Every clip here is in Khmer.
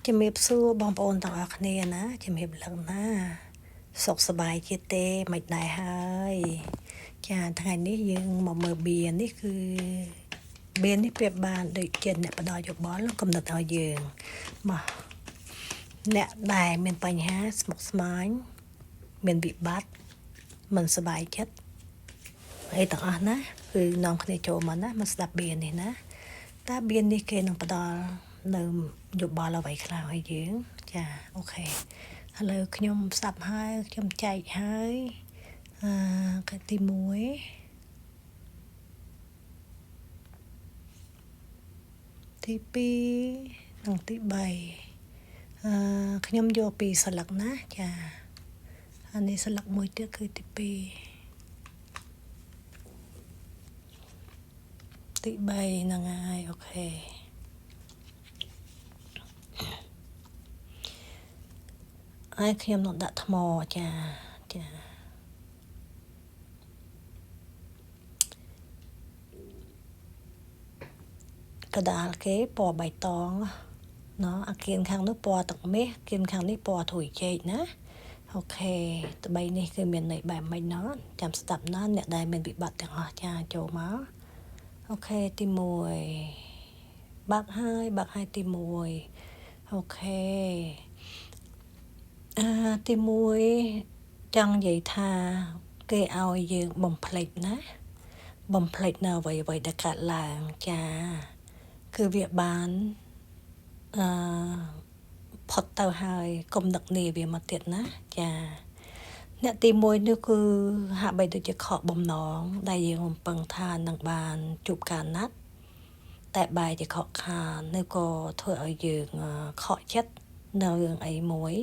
ជំរាបសួរបងប្អូនទាំងអស់គ្នាណាជំរាបលឹងណាសុខសប្បាយជាទេមិនដែរហើយចាថ្ងៃនេះយើងមកមើលបៀនេះគឺបៀនេះប្រៀបបានដូចជាអ្នកផ្ដល់យោបល់កំណត់ឲ្យយើងមកអ្នកដែលមានបញ្ហាស្មុគស្មាញមានវិបត្តិមិនសប្បាយចិត្តអីទាំងអស់ណាគឺនាំគ្នាចូលមកណាមកស្ដាប់បៀនេះណាតើបៀនេះគេនឹងផ្ដល់នៅយោបល់អ្វីខ្លះឲ្យយើងចា OK ឥឡូវខ្ញុំស្ដាប់ហើយខ្ញុំចែកហើយអឺកាទី1ទី2និងទី3អឺខ្ញុំយកពីស្លឹកណាចាអានេះស្លឹកមួយទៀតគឺទី2ទី3ហ្នឹងហើយ OK ហើយខ្ញុំនឹងដាក់ថ្មចាចាកដាលគេពណ៌បៃតងណោះអាគៀនខាងនោះពណ៌ទឹកមាសគៀនខាងនេះពណ៌ធុយចេកណា OK ត្បីនេះគឺមានន័យបែបម៉េចណោះចាំស្ដាប់ណាអ្នកដែលមានវិបត្តិទាំងអស់ចាចូលមក OK ទី1បាក់ហើយបាក់ហើយទី1 OK អាទី1ចង់និយាយថាគេឲ្យយើងបំភ្លេចណាបំភ្លេចនៅអ្វីអ្វីដែលកើតឡើងចាគឺវាបានអឺផុតទៅហើយកុំនឹកនាវាមកទៀតណាចាអ្នកទី1នោះគឺហាក់បីដូចជាខកបំណងដែលយើងរំពឹងថានឹងបានជួបការណាត់តែបែរជាខកខានឬក៏ធ្វើឲ្យយើងខកចិត្តនៅរឿងអីមួយ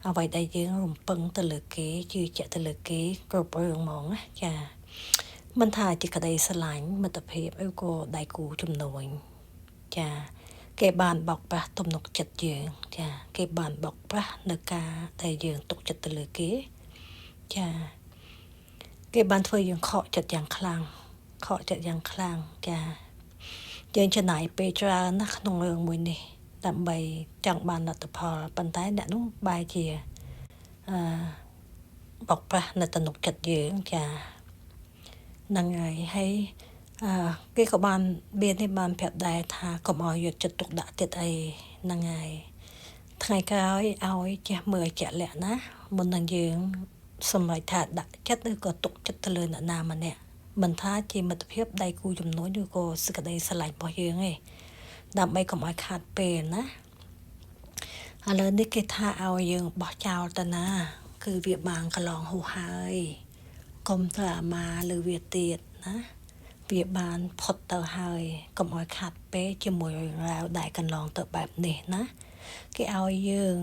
អ្វីដែលយើងរំពឹងទៅលើគេជឿជាក់ទៅលើគេគ្រប់រឿងហ្មងណាចាមិនថាជាក្តីស្រឡាញ់មិត្តភាពឬក៏ដៃគូជំនួញចាគេបានបោកប្រាស់ទំនុកចិត្តយើងចាគេបានបោកប្រាស់នៅការដែលយើងទុកចិត្តទៅលើគេចាគេបានធ្វើយើងខកចិត្តយ៉ាងខ្លាំងខកចិត្តយ៉ាងខ្លាំងចាយើងចំណាយពេលច្រើនណាស់ក្នុងរឿងមួយនេះដើម្បីចង់បានលទ្ធផលប៉ុន្តែអ្នកនោះបែរជាអឺបោកប្រាស់នៅទំនុកចិត្តយើងចាហ្នឹងហើយហើយអឺគេក៏បានបៀននេះបានប្រាប់ដែរថាកុំឲ្យយកចិត្តទុកដាក់ទៀតអីហ្នឹងហើយថ្ងៃក្រោយឲ្យចេះមើលជាក់លាក់ណាមុននឹងយើងសម្រេចថាដាក់ចិត្តឬក៏ទុកចិត្តទៅលើអ្នកណាម្នាក់មិនថាជាមិត្តភាពដៃគូជំនួញឬក៏សេចក្តីស្រឡាញ់របស់យើងទេដើម្បីកុំឲ្យខាតពេលណាឥឡូវនេះគេថាឲ្យយើងបោះចោលទៅណាគឺវាបានកន្លងហួសហើយកុំត្រាម៉ាលើវាទៀតណាវាបានផុតទៅហើយកុំឲ្យខាតពេលជាមួយរឿងរ៉ាវដែលកន្លងទៅបែបនេះណាគេឲ្យយើង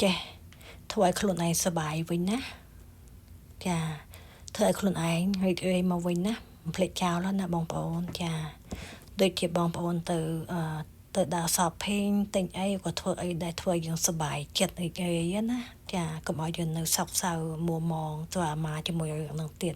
ចេះធ្វើឲ្យខ្លួនឯងសប្បាយវិញណាចាធ្វើឲ្យខ្លួនឯងរីករាយមកវិញណាមិនភ្លេចចោលណាបងប្អូនចាដូចជាបងប្អូនទៅទៅដើរ shopping ទិញអីក៏ធ្វើអីដែលធ្វើឲ្យយើងសប្បាយចិត្តរីករាយណាចាកុំឲ្យយើងនៅសោកសៅមួមងត្រាម៉ាជាមួយរឿងហ្នឹងទៀត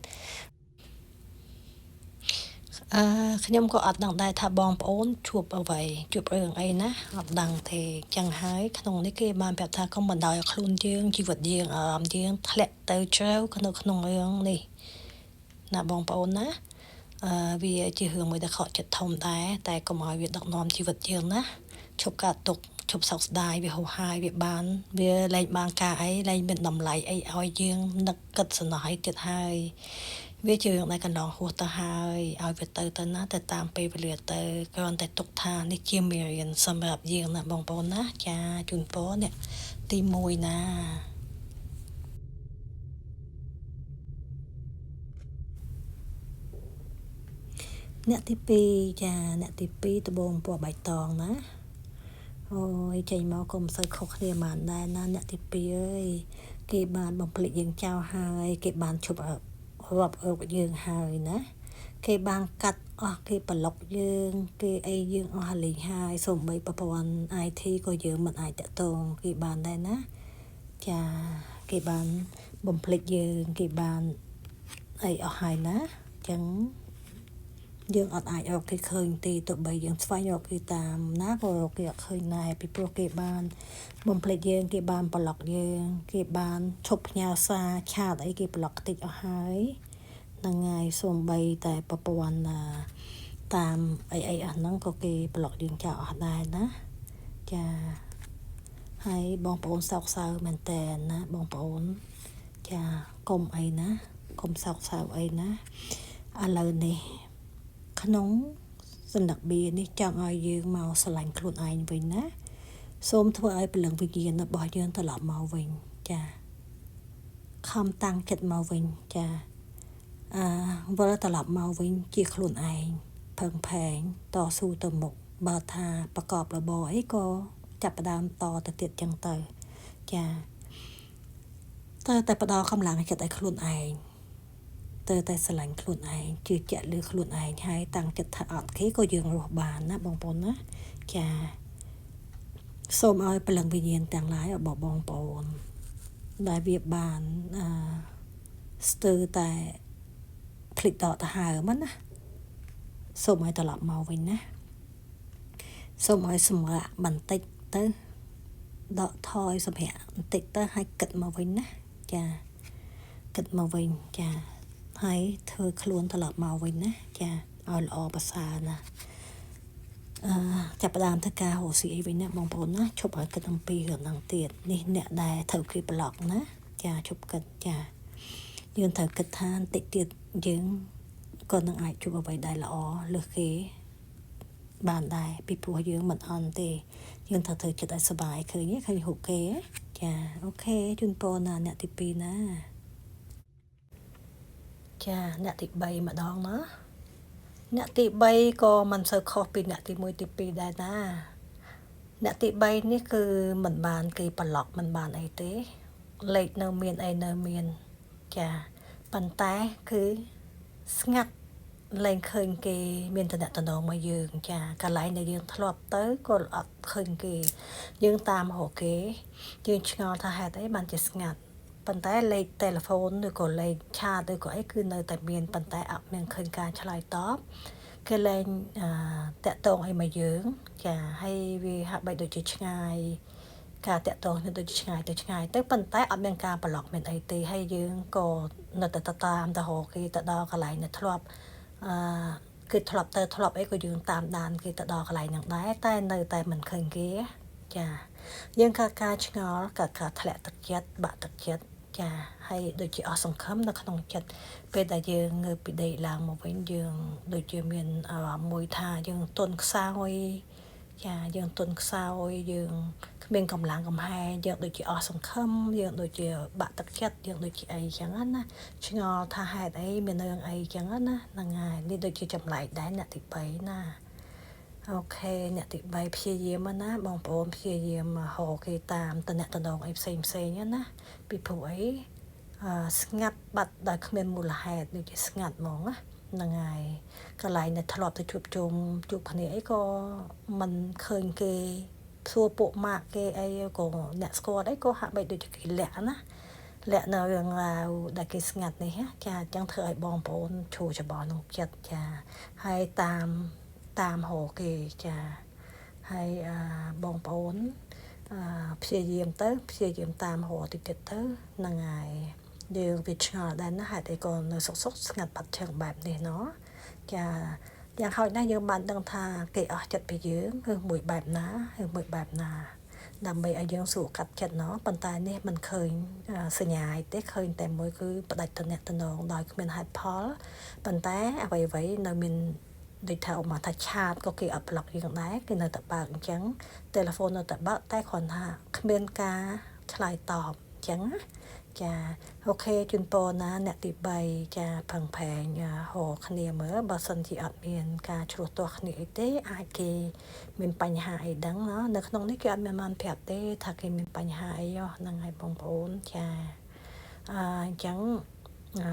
អឺខ្ញុំក៏អត់ដឹងដែរថាបងប្អូនជួបអ្វីជួបរឿងអីណាអត់ដឹងទេចឹងហើយក្នុងនេះគេបានប្រាប់ថាកុំបណ្ដោយឲ្យខ្លួនយើងជីវិតយើងអារម្មណ៍យើងធ្លាក់ទៅជ្រៅក្នុងរឿងនេះណាបងប្អូនណាអឺវាជារឿងមួយដែលខកចិត្តធំដែរតែកុំឲ្យវាដឹកនាំជីវិតយើងណាឈប់ការទុកឈប់សោកស្ដាយវាហូរហាយវាបានវាលែងបានការអីលែងមានតម្លៃអីឲ្យយើងនឹកគិតសំណោះអីទៀតហើយវាជារឿងដែលកន្លងហួសទៅហើយឲ្យវាទៅទៅណាទៅតាមពេលវេលាទៅគ្រាន់តែទុកថានេះជាមេរៀនសម្រាប់យើងណាបងប្អូនណាចាជូនពរអ្នកទី1ណាអ្នកទី2ចាអ្នកទី2ត្បូងពណ៌បៃតងណាអូយចេញមកក៏មិនសូវខុសគ្នាប៉ុន្មានដែរណាអ្នកទី2អើយគេបានបំភ្លេចយើងចោលហើយគេបានឈប់រាប់រកយើងហើយណាគេបានកាត់អស់គេប្លុកយើងគេអីយើងអស់លេងហើយសូម្បីប្រព័ន្ធ IT ក៏យើងមិនអាចតាក់ទងគេបានដែរណាចាគេបានបំភ្លេចយើងគេបានអីអស់ហើយណាអញ្ចឹង យើងអត់អាចរកគេឃើញទេទោះបីយើងស្វែងរកគេតាមណាក៏រកគេអត់ឃើញដែរពីព្រោះគេបានបំភ្លេចយើងគេបានប្លុកយើងគេបានឈប់ផ្ញើសារ chat អីគេប្លុកតិចអស់ហើយហ្នឹងហើយសូម្បីតែប្រព័ន្ធតាមអីអីអស់ហ្នឹងក៏គេប្លុកយើងចោលអស់ដែរណាចាហើយបងប្អូនសោកសៅមែនតើណាបងប្អូនចាកុំអីណាកុំសោកសៅអីណាឥឡូវនេះក្នុងសន្លឹកបៀនេះចង់ឲ្យយើងមកស្រឡាញ់ខ្លួនឯងវិញណាសូមធ្វើឲ្យព្រលឹងវិញ្ញាណរបស់យើងត្រឡប់មកវិញចាខំតាំងចិត្តមកវិញចាអឺវិលត្រឡប់មកវិញជាខ្លួនឯងផឹងផែងតស៊ូទៅមុខបើថាប្រកបរបរអីក៏ចាប់ផ្ដើមតទៅទៀតចឹងទៅចាត្រូវតែផ្ដល់កម្លាំងចិត្តឲ្យខ្លួនឯងត្រូវតែស្រឡាញ់ខ្លួនឯងជឿជាក់លើខ្លួនឯងហើយតាំងចិត្តថាអត់គេក៏យើងរស់បានណាបងប្អូនណាចាសូមឲ្យព្រលឹងវិញ្ញាណទាំងឡាយរបស់បងប្អូនដែលវាបានអឺស្ទើរតែភ្លេចដកទៅហើមណាសូមឲ្យត្រឡប់មកវិញណាសូមឲ្យសម្រាកបន្តិចទៅដកថយសម្រាកបន្តិចទៅឲ្យគិតមកវិញណាចាគិតមកវិញចាហើយធ្វើខ្លួនត្រឡប់មកវិញណាចាឲ្យល្អប្រសើរណាអឺចាប់ផ្ដើមធ្វើការរកស៊ីអីវិញណាបងប្អូនណាឈប់ឲ្យគិតអំពីរឿងហ្នឹងទៀតនេះអ្នកដែលត្រូវគេប្លុកណាចាឈប់គិតចាយើងត្រូវគិតថាបន្តិចទៀតយើងក៏នឹងអាចជួបអ្វីដែលល្អលើសគេបានដែរពីព្រោះយើងមិនអន់ទេយើងត្រូវធ្វើចិត្តឲ្យសុបាយឃើញឃើញរូបគេចា OK ជូនពរណាអ្នកទី2ណាចាអ្នកទី3ម្ដងណាអ្នកទី3ក៏មិនសូវខុសពីអ្នកទី1ទី2ដែរណាអ្នកទី3នេះគឺមិនបានគេប្លុកមិនបានអីទេលេខនៅមានអីនៅមានចាប៉ុន្តែគឺស្ងាត់លែងឃើញគេមានតំណងមកយើងចាកន្លែងដែលយើងធ្លាប់ទៅក៏អត់ឃើញគេយើងតាមរកគេយើងឆ្ងល់ថាហេតុអីបានជាស្ងាត់ប៉ុន្តែលេខទូរស័ព្ទឬក៏លេខ chat ឬក៏អីគឺនៅតែមានប៉ុន្តែអត់មានឃើញការឆ្លើយតបគេលែងតាក់ទងអីមកយើងចាហើយវាហាក់បីដូចជាឆ្ងាយការតាក់ទងនេះដូចជាឆ្ងាយទៅឆ្ងាយទៅប៉ុន្តែអត់មានការប្លុកមានអីទេហើយយើងក៏នៅតែតាមទៅរកគេទៅដល់កន្លែងដែលធ្លាប់អឺគឺធ្លាប់ទៅធ្លាប់អីក៏យើងតាមដានគេទៅដល់កន្លែងហ្នឹងដែរតែនៅតែមិនឃើញគេចាយើងកើតការឆ្ងល់កើតការធ្លាក់ទឹកចិត្តបាក់ទឹកចិត្តចាហើយដូចជាអស់សង្ឃឹមនៅក្នុងចិត្តពេលដែលយើងងើបពីដេកឡើងមកវិញយើងដូចជាមានអារម្មណ៍មួយថាយើងទន់ខ្សោយចាយើងទន់ខ្សោយយើងគ្មានកម្លាំងកំហែងយើងដូចជាអស់សង្ឃឹមយើងដូចជាបាក់ទឹកចិត្តយើងដូចជាអីចឹងណាឆ្ងល់ថាហេតុអីមានរឿងអីចឹងណាហ្នឹងហើយនេះដូចជាចម្លែកដែរអ្នកទី3ណា OK អ្នកទី3ព្យាយាមណាបងប្អូនព្យាយាមរកគេតាមតំណងអីផ្សេងផ្សេងណាពីព្រោះអីស្ងាត់បាត់ដោយគ្មានមូលហេតុដូចជាស្ងាត់ហ្មងណាហ្នឹងហើយកន្លែងដែលធ្លាប់ទៅជួបជុំជួបគ្នាអីក៏មិនឃើញគេសួរពួកម៉ាក់គេអីក៏អ្នកស្គាល់អីក៏ហាក់បីដូចជាគេលាក់ណាលាក់នៅរឿងរ៉ាវដែលគេស្ងាត់នេះចាអញ្ចឹងធ្វើឲ្យបងប្អូនឈូច្បល់ក្នុងចិត្តចាហើយតាមតាមរកគេចាហើយបងប្អូនព្យាយាមទៅព្យាយាមតាមរកតិចទៀតទៅហ្នឹងហើយយើងវាឆ្ងល់ដែរណាហេតុអីក៏នៅសុកសុកស្ងាត់បាត់ឆឹងបែបនេះណោះចាយ៉ាងហោចណាស់យើងបានដឹងថាគេអស់ចិត្តពីយើងគឺមួយបែបណាឬមួយបែបណាដើម្បីឲ្យយើងស្រួលកាត់ចិត្តណោះប៉ុន្តែនេះមិនឃើញសញ្ញាអីទេឃើញតែមួយគឺផ្ដាច់តំណងដោយគ្មានហេតុផលប៉ុន្តែអ្វីៗនៅមានដូចថាឧបមាថា chat ក៏គេអត់ប្លុកយើងដែរគេនៅតែបើកអញ្ចឹងទូរស័ព្ទនៅតែបើកតែគ្រាន់ថាគ្មានការឆ្លើយតបអញ្ចឹងណាចា OK ជូនពរណាអ្នកទី3ចាផឹងផែងរកគ្នាមើលបើសិនជាអត់មានការឆ្លោះទាស់គ្នាអីទេអាចគេមានបញ្ហាអីដឹងណានៅក្នុងនេះគេអត់មានបានប្រាប់ទេថាគេមានបញ្ហាអីហ្នឹងហើយបងប្អូនចាអញ្ចឹងអឺ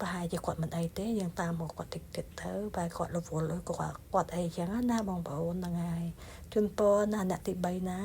ប្រហែលជាគាត់មិនអីទេយើងតាមមកគាត់តិចតិចទៅបែរគាត់រវល់គាត់គាត់អីចឹងណាបងប្អូនហ្នឹងហើយជូនពរណាអ្នកទី3ណា